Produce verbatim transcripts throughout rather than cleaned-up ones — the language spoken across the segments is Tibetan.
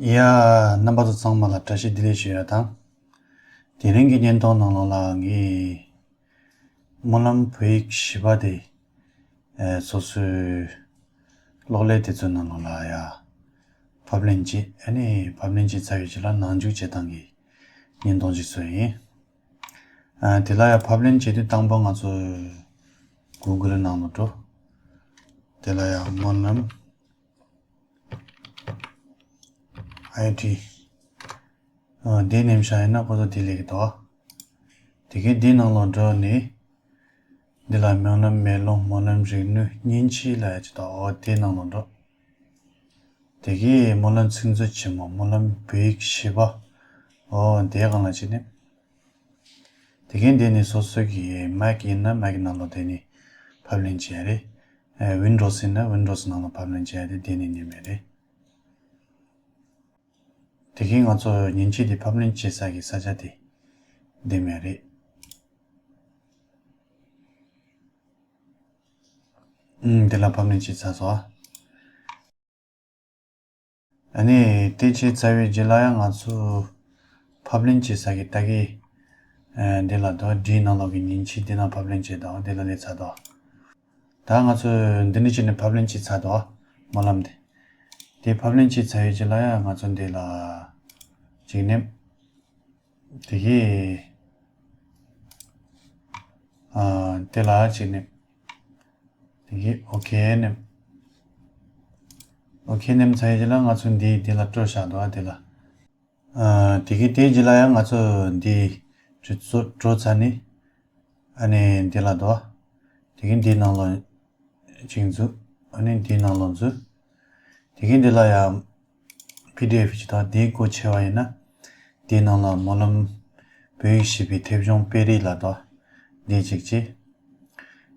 ཡ། རྣམ་པ་ཚོ་ཚང་མ་ལ་བཀྲ་ཤིས་བདེ་ལེགས་ཞུ་ཡ་དང་། དེ་རིང་གི་བརྙན་ཐུང་ནང་ལོགས་ལ་ངས་སྨོན་ལམ་བོད་ཡིག་བཞི་པ་དེ་ཨེ་སོ་སོའི་གློག་ཀླད་དེ་ཚོའི་ནང་ལོགས་ལ་ཡ་ཕབ་ལེན་བྱས། ཨ་ནི་ཕབ་ལེན་བྱས་ཚར་བའི་རྗེས་ལ་ནང་འཇུག་བྱེད་སྟངས་ཀྱི་བརྙན་ཐུང་ཞིག་བཟོས་ཡིན། ཨ་དེ་ལ་ཡ་ཕབ་ལེན་བྱེད་དུས་དང་པོ་ང་ཚོ་གུ་གུལ་ནང་ལ་འགྲོ། དེ་ལ་ཡ་སྨོན་ལམ་ཨའི་ཌི། ཨ་འདི་ནེམ་བཞག་ཡིན་ན་ཁོ་ཚོ་འདི་ལས་ཀྱི་འདུག་དེ་གའི་འདི་ནང་ལོགས་འགྲོ་ནས། འདི་ལ་སྨོན་ལམ་མེ་ལོང་། སྨོན་ལམ་རིག་ནུས། མཉེན་ཆས་ལ་ཡ་ཅི་དང་། འོ་དེ་ནང་ལོགས་འགྲོ། དེ་གའི་སྨོན་ལམ་ཚིག་མཛོད་ཆེན་མོ། སྨོན་ལམ་བོད་ཡིག་བཞི་པ། འོ་དེའི་སྒང་ལ་ཅི་ནེམ། དེ་གའི་འདི་ནི་སོ་སོ་གི་མེག་ཡིན་ན་མེག་ནང་ལོགས་དེ་ནི་ཕབ་ལེན་བྱེད་ཡ་རེད། ཨ་ཝིན་ཌོས་ཡིན་ན་ཝིན་ཌོས་ནང་ལོགས་ཕབ་ལེན་བྱེད་ཡ་རེད། དེ་ནི་ནི་མེད་རེད། དེ་གིན་ང་ཚོ་མཉེན་ཆས་དེ་ཕབ་ལེན་བྱེད་ས་གི་ས་ཆ་དེ་འདི་མེད་རེད། ཨུམ། དེ་ལ་ཕབ་ལེན་བྱེད་ཚར་སོང་། ཨ་ནི་དེ་བྱེད་ཚར་བའི་རྗེས་ལ་ཡང་ང་ཚོ་ཕབ་ལེན་བྱེད་ས་གི་ད་གི་ཨ་འདི་ལ་དོ་འདིའི་ནང་ལོགས་ཀྱི་མཉེན་ཆས་འདི་ནང་ཕབ་ལེན་བྱེད་དོ། འདི་ལ་སླེབས་ཚར་དོ། ད་ང་ཚོས་འདི་འདྲ་བྱས་ནས་ཕབ་ལེན་བྱས་ཚར་དོ། སྨོན་ལམ་དེ། དེ་ཕབ་ལེན་བྱས་ཚར་བའི་རྗེས་ལ་ཡང་ང་ཚོ་འདི་ལ་གཅིག་ནེམ། དེ་གི་ཨ་དེ་ལ་གཅིག་ནེམ། དེ་གི་ཨོ་ཁེ་ནེམ། ཨོ་ཁེ་ནེམ་ཚར་བའི་རྗེས་ལ་ང་ཚོ་འདི་འདི་ལ་སྤྲོད་བཞག་དོ། དེ་ལ། ཨ་དེ་གི་དེའི་རྗེས་ལ་ཡང་ང་ཚོ་འདི་ཁྲི་ཚོ་སྤྲོད་ཚར་ནི། ཨ་ནི་འདི་ལ་དོ། དེ་གི་འདིའི་ནང་ལོགས་ཅིག་འཛུལ། ཨ་ནི་འདིའི་ནང་ལོགས་འཛུལ། དེ་གི་འདི་ལ་ཡང་པི་ཌི་ཨེཕ་ཅིག་དང་དེའི་སྒོ་ཕྱེ་བ་ཡིན་ན། དེའི་ནང་ལ་སྨོན་ལམ་བོད་ཡིག་བཞི་པའི་མཐེབ་གཞོང་དཔེ་རིས་ལ་དོ། འདི་གཅིག་བྱས།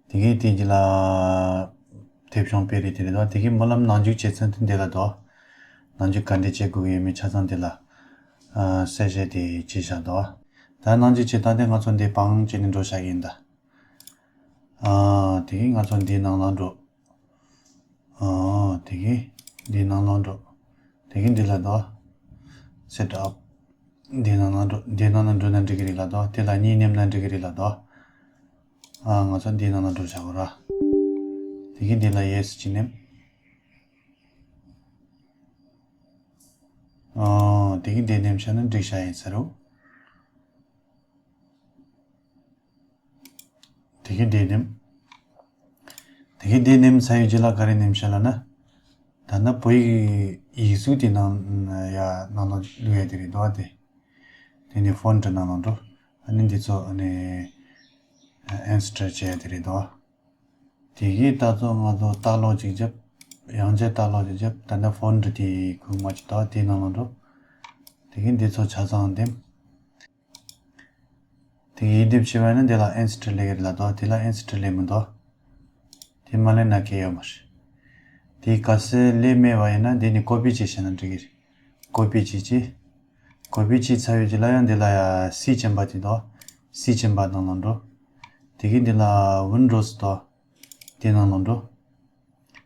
དེ་གི་དེ་གི་ལ་མཐེབ་གཞོང་དཔེ་རིས་དེ་རེད་དོ། དེ་གི་སྨོན་ལམ་ནང་འཇུག་བྱེད་ཚུལ་དེ་འདི་ལ་དོ། ནང་འཇུག་ག་འདྲ་བྱེད་དགོས་ཀྱི་ཡོད་མེད་ཆ་ཚང་འདི་ལ་ཨ་གསལ་བཤད་དེ་བྱས་བཞག་དོ། ད་ནང་འཇུག་བྱེད་སྟངས་དེ་ང་ཚོ་འདི་བང་བྱས་ནས་འགྲོ་བཞག་གི་ཡིན་ད། ཨ་དེ་གི་ང་ཚོ་འདིའི་ནང་ལ་འགྲོ། ཨ་དེ་གི་འདིའི་ནང་ལ་འགྲོ། དེ་གི་འདི་ལ་དོ། སེ་ཊི་ཨབ། འདིའི་ནང་ལ་འགྲོ། འདིའི་ནང་ལ་འགྲོ་ན་འགྲིག་གི་རེད་ལ་དོ། དེ་ལ་གཉིས་ནེམ་ན་འགྲིག་གི་རེད་ལ་དོ། ཨ་ང་ཚོ་འདིའི་ནང་ལ་འགྲོ་བཞག་གོ་ར། དེ་གི་འདི་ལ་ཡེ་སི་གཅིག་ནེམ། ཨ་དེ་གི་འདི་ནེམ་བཞག་ན་འགྲིག་བཞག་ཡིན་ས་རུ། དེ་གི་འདི་ནེམ། དེ་གི་འདི་ནེམ་ཚར་བའི་རྗེས་ལ་ག་རེ་ནེམ་བཞག་ལབ་ན། ད་ནི་བོད་ཡིག་ཡིག་གཟུགས་དེ་ནང་ཡ་ནང་ལ་བླུག་ཡ་དེ་རེད་དོ། དེ་དེ་ནི་ཕོན་ཊི་ནང་ལ་འགྲོ། ཨ་ནི་འདི་ཚོ་ཨ་ནི་ཨིན་སི་ཊོལ་བྱེད་ཡ་དེ་རེད་དོ། དེ་གི་ད་ཚོ་ང་ཚོ་ལྟ་ཀློག་ཅིག་བརྒྱབ། ཡང་བསྐྱར་ལྟ་ཀློག་ཅིག་བརྒྱབ། ད་ནི་ཕོན་ཊི་དེ་གོང་མ་ཅིག་དོ། དེ་ནང་ལ་འགྲོ། དེ་གི་འདི་ཚོ་ཆ་ཚང་འདེམས། དེ་ཡིན་དེབ་བྱས་པ་ཡིན་ན་དེ་ལ་ཨིན་སི་ཊོལ་སླེབས་ཀྱི་རེད་ལ་དོ། དེ་ལ་ཨིན་སི་ཊོལ་སླེབས་མི་འདུག་དེ་མ་སླེབས་ན་གལ་ཡོད་མ་རེད། དེ་གལ་སྲིད་སླེབས་མེད་པ་ཡིན་ན་དེ་ནི་ཀོ་པི་བྱས་བཞག་ན་འགྲིག་གི་རེད། ཀོ་པི་བྱས་བྱས། ཀོ་པི་བྱས་ཚར་བའི་རྗེས་ལ་ཡང་དེ་ལ་ཡ་སི་ཅན་པ་དེ་འདུག་སི་ཅན་པ་ནང་ལ་འགྲོ། དེ་གི་འདི་ལ་ཝིན་ཌོས་འདུག་དེ་ནང་ལ་འགྲོ།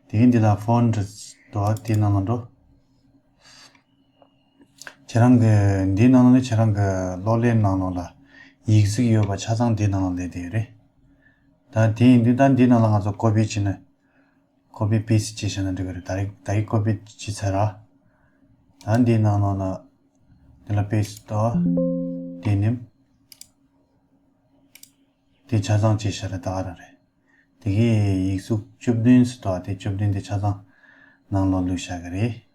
དེ་གི་འདི་ལ་ཕོན་ཊི་འདུག་དེ་ནང་ལ་འགྲོ། ཁྱེད་རང་གི་འདིའི་ནང་ལ་ནི་ཁྱེད་རང་གི་གློག་ཀླད་ནང་ལོགས་ལ་ཡིག་གཟུགས་ཡོད་པ་ཆ་ཚང་འདིའི་ནང་ལ་སླེབས་བསྡད་ཡོད་རེད། ད་དེ་ཡིན་དུས་ད་འདིའི་ནང་ལ་ང་ཚོ་ཀོ་པི་བྱས་ན། ཀོ་པི་པེ་སི་ཊི་བྱས་བཞག་ན་འགྲིག་གི་རེད། ད་རེས་ད་རེས་ཀོ་པི་བྱས་ཚར་ར། ད་འདིའི་ནང་ལོགས་ལ་འདི་ལ་པེ་སི་ཊི་འདུག་དེ་ནི་དེ་ཆ་ཚང་བྱས་བཞག་རེད། ད་ག་རང་རེད། དེ་གི་ཡིག་གཟུགས་བཅུ་བདུན་ཙམ་འདུག་དེ་བཅུ་བདུན་དེ་ཆ་ཚང་ནང་ལོགས་བླུགས་བཞག་གི་རེད།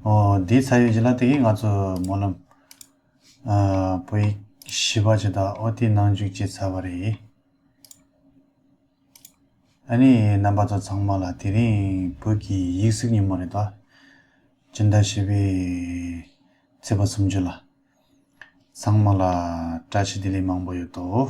ཨོ་འདི་ཚར་བའི་རྗེས་ལ་དེ་གི་ང་ཚོ་སྨོན་ལམ་ཨ་བོད་ཡིག་བཞི་པ་ཅིག་དང་ཨོ་དེ་ནང་འཇུག་བྱས་ཚར་བ་རེད། ཨ་ནི་རྣམ་པ་ཚོ་ཚང་མ་ལ་དེ་རིང་བོད་ཀྱི་ཡིག་གཟུགས་ཉིན་མོ་རེད་དོ། སྤྱི་ཟླ་བཞི་པའི་ཚེས་པ་སུམ་ཅུ་ལ། ཚང་མ་ལ་བཀྲ་ཤིས་བདེ་ལེགས་མང་པོ་ཡོད་དོ།